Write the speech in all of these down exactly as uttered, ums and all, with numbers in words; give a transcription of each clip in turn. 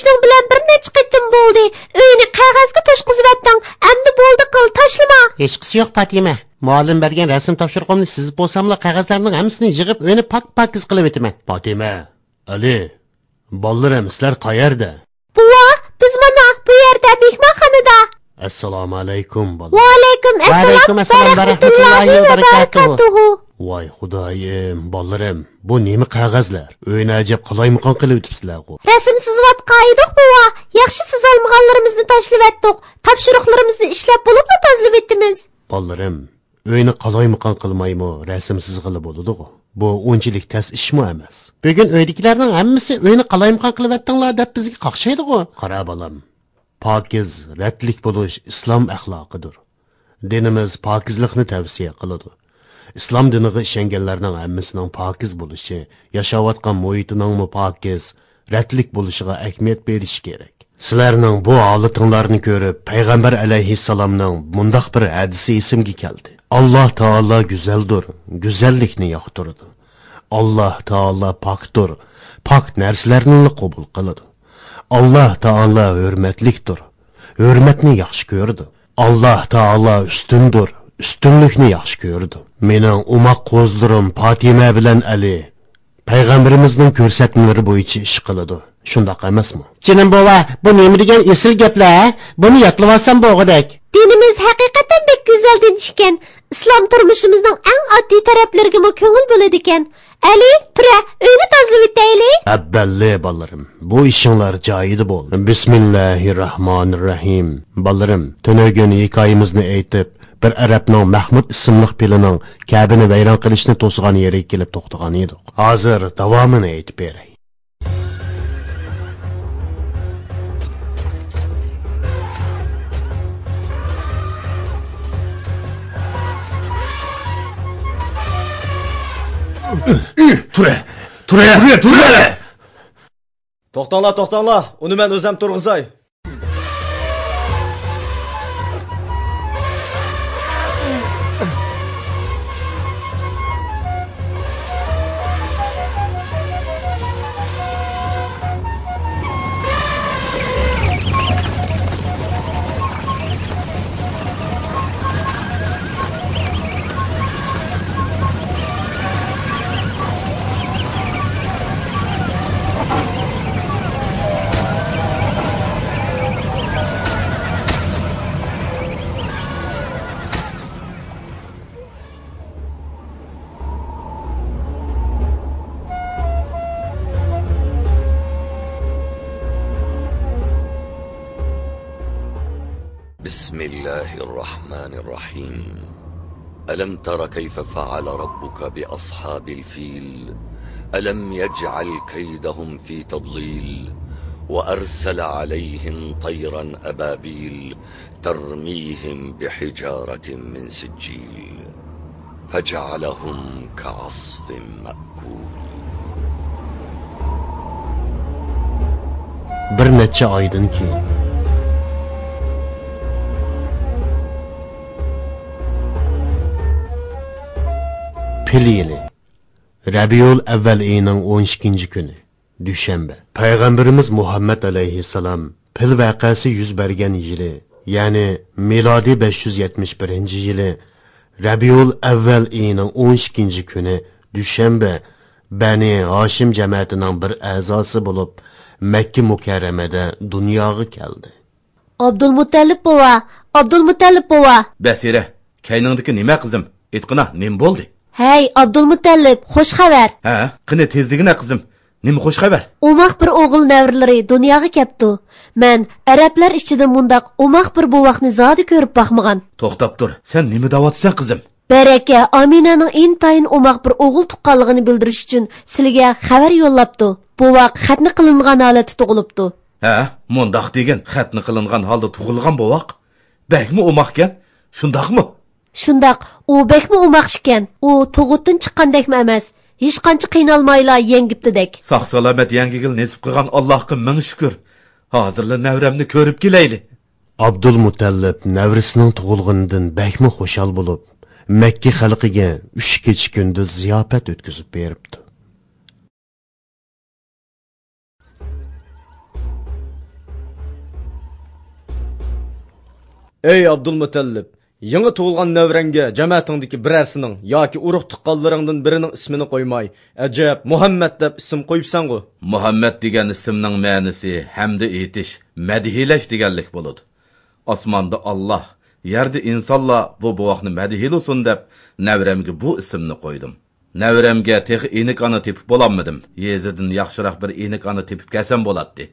شۇنىڭ بىلەن بىر نەچچە قېتىم بولدى. ئۆينى قەغەزگە توشقۇزۇۋەتتىڭ. ئەمدى بولدى قىل، تاشلىما. ھېچقىسى يوق، پاتىمە. مۇئەللىم بەرگەن رەسىم تاپشۇرۇقۇمنى سىزىپ بولساملا، قەغەزلەرنىڭ ھەممىسىنى يىغىپ، ئۆينى پاك-پاكىز قىلىۋېتىمەن. پاتىمە، ئەلى، بالىلىرىم، سىلەر قەيەردە؟ بوۋا، بىز مانا بۇ يەردە، مېھمانخانىدا. ئەسسالامۇئەلەيكۇم، بالىلار. ۋەئەلەيكۇم ئەسسالام ۋەرەھمەتۇللاھى ۋەبەرەكاتۇھۇ. ۋاي خۇدايىم، بالىلىرىم، بۇ نېمە قەغەزلەر؟ ئۆينى ئەجەب قالايمىقان قىلىۋېتىپسىلەرغۇ. رەسىم سىزىۋاتقان ئىدۇق، بوۋا. ياخشى سىزالمىغانلىرىمىزنى تاشلىۋەتتۇق. تاپشۇرۇقلىرىمىزنى ئىشلەپ بولۇپلا تازىلىۋېتىمىز. بالىلىرىم، ئۆينى قالايمىقان قىلمايمۇ رەسىم سىزغىلى بولىدىغۇ. بۇ ئۇنچىلىك تەس ئىشمۇ ئەمەس. بۈگۈن ئۆيدىكىلەرنىڭ ھەممىسى ئۆينى قالايمىقان قىلىۋەتتىڭلار دەپ بىزگە قاقشايدىغۇ. قارا بالام، پاكىز، رەتلىك بولۇش ئىسلام ئەخلاقىدۇر. دىنىمىز پاكىزلىقنى تەۋسىيە قىلىدۇ. ئىسلام دىنىغا ئىشەنگەنلەرنىڭ ھەممىسىنىڭ پاكىز بولۇشى، ياشاۋاتقان مۇھىتىنىڭمۇ پاكىز، رەتلىك بولۇشىغا ئەھمىيەت بېرىشى كېرەك. سىلەرنىڭ بۇ ھالىتىڭلارنى كۆرۈپ، پەيغەمبەر ئەلەيھىسسالامنىڭ مۇنداق بىر ھەدىسى ئېسىمگە كەلدى: «ئاللاھ تائالا گۈزەلدۇر، گۈزەللىكنى ياقتۇرىدۇ. ئاللاھ تائالا پاكتۇر، پاك نەرسىلەرنىلا قوبۇل قىلىدۇ. ئاللاھ تائالا ھۆرمەتلىكتۇر، ھۆرمەتنى ياخشى كۆرىدۇ. ئاللاھ تائالا ئۈستۈندۇر، ئۈستۈنلۈكنى ياخشى كۆرىدۇ. مېنىڭ ئوماق قوزىلىرىم پاتىمە بىلەن ئەلى پەيغەمبىرىمىزنىڭ كۆرسەتمىلىرى بويىچە ئىش قىلىدۇ. شۇنداق ئەمەسمۇ؟» جېنىم بوۋا، بۇ نېمە دېگەن ئېسىل گەپلەر، ھە؟ بۇنى يادلىۋالسام بولغۇدەك. دىنىمىز ھەقىقەتەن بەك گۈزەل دىن ئىكەن. ئىسلام تۇرمۇشىمىزنىڭ ئەڭ ئاددىي تەرەپلىرىگىمۇ كۆڭۈل بۆلىدىكەن. ئەلى، تۇرە، ئۆينى تازىلىۋېتەيلى. ئەببەللى بالىلىرىم، بۇ ئىشىڭلار جايىدا بولدى. بىسمىللاھىرراھمانىرراھىم. بالىلىرىم، تۈنۈگۈن ھېكايىمىزنى ئېيتىپ، بىر ئەرەبنىڭ مەھمۇد ئىسىملىق پىلىنىڭ كەبىنى ۋەيران قىلىشنى توسىغان يېرىگە كېلىپ توختىغان ئىدۇق. ھازىر داۋامىنى ئېيتىپ بېرەي. تۇرە! تۇرە! تۇرە! تۇرە! توختاڭلار، توختاڭلار! ئۇنى مەن ئۆزۈم تۇرغۇزاي. بسم الله الرحمن الرحيم. ألم تر كيف فعل ربك بأصحاب الفيل؟ ألم يجعل كيدهم في تضليل؟ وأرسل عليهم طيرا أبابيل ترميهم بحجارة من سجيل فجعلهم كعصف مأكول. بىر نەچچە ئايدىن كېيىن. پىل يىلى، رەبىئۇل ئەۋۋەل ئېيىنىڭ ئون ئىككىنچى كۈنى. دۈشەنبە. پەيغەمبىرىمىز مۇھەممەد ئەلەيھىسسالام پىل ۋەقەسى يۈز بەرگەن يىلى، يەنى مىلادىي بەش يۈز يەتمىش بىرىنچى يىلى رەبىئۇل ئەۋۋەل ئېيىنىڭ ئون ئىككىنچى كۈنى دۈشەنبە بەنى ھاشىم جەمەتىنىڭ بىر ئەزاسى بولۇپ، مەككە مۇكەررەمەدە دۇنياغا كەلدى. ئابدۇلمۇتەللىپ بوۋا، ئابدۇلمۇتەللىپ بوۋا! بەسىرە، كەينىڭدىكى نېمە قىزىم؟ ئېيتقىنا، نېمە بولدى؟ ھەي، ئابدۇلمۇتەللىپ، خوش خەۋەر! ھە، قېنى تېزلىگىنە قىزىم، نېمە خوش خەۋەر؟ ئوماق بىر ئوغۇل نەۋرىلىرى دۇنياغا كەپتۇ. مەن ئەرەبلەر ئىچىدە مۇنداق ئوماق بىر بوۋاقنى زادى كۆرۈپ باقمىغان. توختاپ تۇر، سەن نېمە دەۋاتىسەن قىزىم؟ بەرەكە ئامىنەنىڭ ئىنتايىن ئوماق بىر ئوغۇل تۇغقانلىقىنى بىلدۈرۈش ئۈچۈن سىلىگە خەۋەر يوللاپتۇ. بوۋاق خەتنە قىلىنغان ھالەتتە تۇغۇلۇپتۇ. ھە، مۇنداق دېگىن، خەتنە قىلىنغان ھالدا تۇغۇلغان بوۋاق؟ بەكمۇ ئوماقكەن، شۇنداقمۇ؟ شۇنداق، ئۇ بەكمۇ ئوماق ئىكەن. ئۇ تۇغۇتتىن چىققاندەكمۇ ئەمەس، ھېچقانچە قىينالمايلا يەڭگىپتىدەك. ساق-سالامەت يەڭگىگىلى نېسىپ قىلغان ئاللاھقا مىڭ شۈكۈر. ھازىرلا نەۋرەمنى كۆرۈپ كېلەيلى. ئابدۇلمۇتەللىپ نەۋرىسىنىڭ تۇغۇلغىنىدىن بەكمۇ خۇشال بولۇپ، مەككە خەلقىگە ئۈچ كېچە-كۈندۈز زىياپەت ئۆتكۈزۈپ بېرىپتۇ. ئەي ئابدۇلمۇتەللىپ، يېڭى تۇغۇلغان نەۋرەڭگە جەمەتىڭدىكى بىرەرسىنىڭ ياكى ئۇرۇق-تۇغقانلىرىڭدىن بىرىنىڭ ئىسمىنى قويماي، ئەجەب، مۇھەممەد دەپ ئىسىم قويۇپسەنغۇ؟ مۇھەممەد دېگەن ئىسىمنىڭ مەنىسى ھەمدە ئېيتىش، مەدھىيلەش دېگەنلىك بولىدۇ. ئاسماندا ئاللاھ، يەردە ئىنسانلار بۇ بوۋاقنى مەدھىيلىسۇن دەپ، نەۋرەمگە بۇ ئىسىمنى قويدۇم. نەۋرەمگە تېخى ئىنىك ئانا تېپىپ بولالمىدىم. يېزىدىن ياخشىراق بىر ئىنىك ئانا تېپىپ كەلسەم بولاتتى.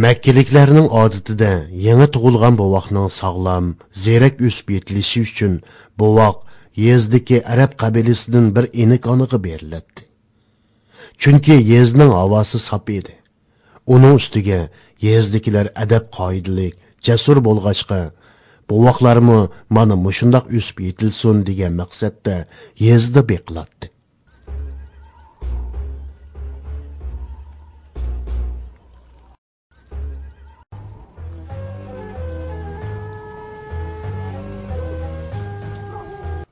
مەككىلىكلەرنىڭ ئادىتىدە يېڭى تۇغۇلغان بوۋاقنىڭ ساغلام، زېرەك ئۆسۈپ يېتىلىشى ئۈچۈن بوۋاق يېزىدىكى ئەرەب قەبىلىسىدىن بىر ئىنىك ئانىغا بېرىلەتتى. چۈنكى يېزىنىڭ ھاۋاسى ساپ ئىدى. ئۇنىڭ ئۈستىگە يېزىدىكىلەر ئەدەپ-قائىدىلىك، جەسۇر بولغاچقا، بوۋاقلارمۇ مانا مۇشۇنداق ئۆسۈپ يېتىلسۇن دېگەن مەقسەتتە يېزىدا بېقىلاتتى.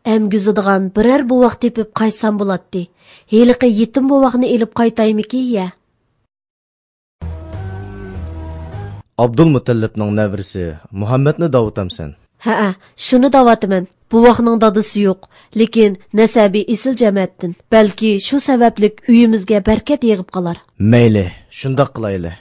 ئەمگۈزىدىغان بىرەر بوۋاق تېپىپ قايتسام بولاتتى. ھېلىقى يېتىم بوۋاقنى ئېلىپ قايتايمىكىن يە؟ ئابدۇلمۇتەللىپنىڭ نەۋرىسى مۇھەممەدنى دەۋاتامسەن؟ ھەئە، شۇنى دەۋاتىمەن. بوۋاقنىڭ دادىسى يوق، لېكىن نەسەبى ئېسىل جەمەتتىن. بەلكى شۇ سەۋەبلىك ئۆيىمىزگە بەرىكەت يېغىپ قالار. مەيلى، شۇنداق قىلايلى.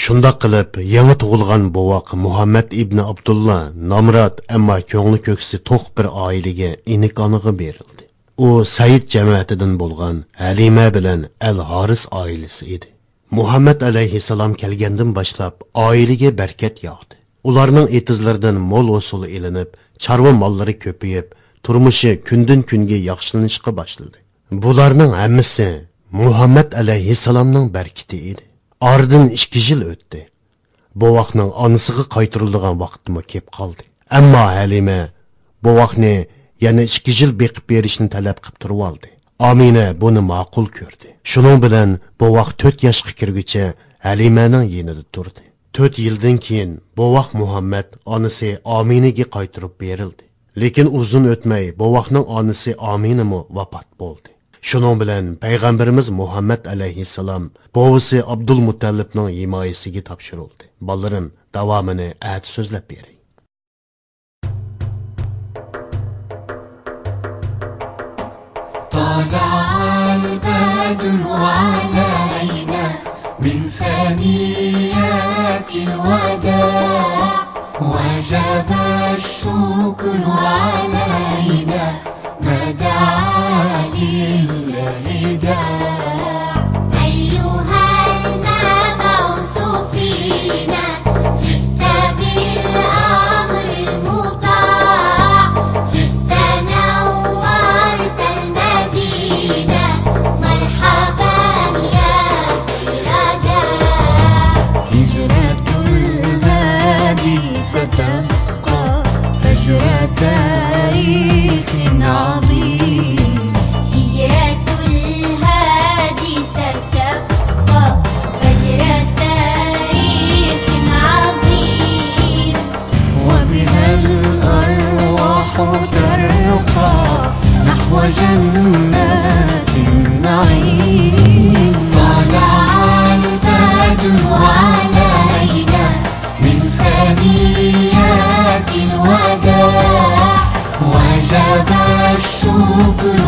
شۇنداق قىلىپ، يېڭى تۇغۇلغان بوۋاق مۇھەممەد ئىبنى ئابدۇللا نامرات، ئەمما كۆڭلى كۆكسى توق بىر ئائىلىگە ئىنىك ئانىغا بېرىلدى. ئۇ سەئىد جەمەتىدىن بولغان ھەلىمە بىلەن ئەل ھارىس ئائىلىسى ئىدى. مۇھەممەد ئەلەيھىسسالام كەلگەندىن باشلاپ ئائىلىگە بەرىكەت ياغدى. ئۇلارنىڭ ئېتىزلىرىدىن مول ھوسۇل ئېلىنىپ، چارۋا ماللىرى كۆپىيىپ، تۇرمۇشى كۈندىن-كۈنگە ياخشىلىنىشقا باشلىدى. بۇلارنىڭ ھەممىسى مۇھەممەد ئەلەيھىسسالامنىڭ بەرىكىتى ئىدى. ئارىدىن ئىككى يىل ئۆتتى. بوۋاقنىڭ ئانىسىغا قايتۇرۇلىدىغان ۋاقتىمۇ كېلىپ قالدى. ئەمما ھەلىمە بوۋاقنى يەنە ئىككى يىل بېقىپ بېرىشنى تەلەپ قىپ تۇرۇۋالدى. ئامىنە بۇنى ماقۇل كۆردى. شۇنىڭ بىلەن بوۋاق تۆت ياشقا كىرگۈچە ھەلىمەنىڭ يېنىدا تۇردى. تۆت يىلدىن كېيىن بوۋاق مۇھەممەد ئانىسى ئامىنىگە قايتۇرۇپ بېرىلدى. لېكىن ئۇزۇن ئۆتمەي بوۋاقنىڭ ئانىسى ئامىنىمۇ ۋاپات بولدى. شۇنىڭ بىلەن پەيغەمبىرىمىز مۇھەممەد ئەلەيھىسسالام بوۋىسى ئابدۇلمۇتەللىپنىڭ ھىمايىسىگە تاپشۇرۇلدى. بالىلىرىم، داۋامىنى ئەتە سۆزلەپ بېرەي. طلع البدر علينا من ثنيات الوداع، وجب الشكر علينا ما دعا لله داع. أيها المبعوث فينا، جئت بالأمر المطاع، جئت نورت المدينة، مرحبا يا خير داع. هجرة الهادي ستبقى فجر تاريخ عظيم. هجرة الهادي ستبقى فجر تاريخ عظيم. وبها الأرواح ترقى نحو جنات النعيم. طلع البدر علينا من ثنيات الوداع، وجب الشكر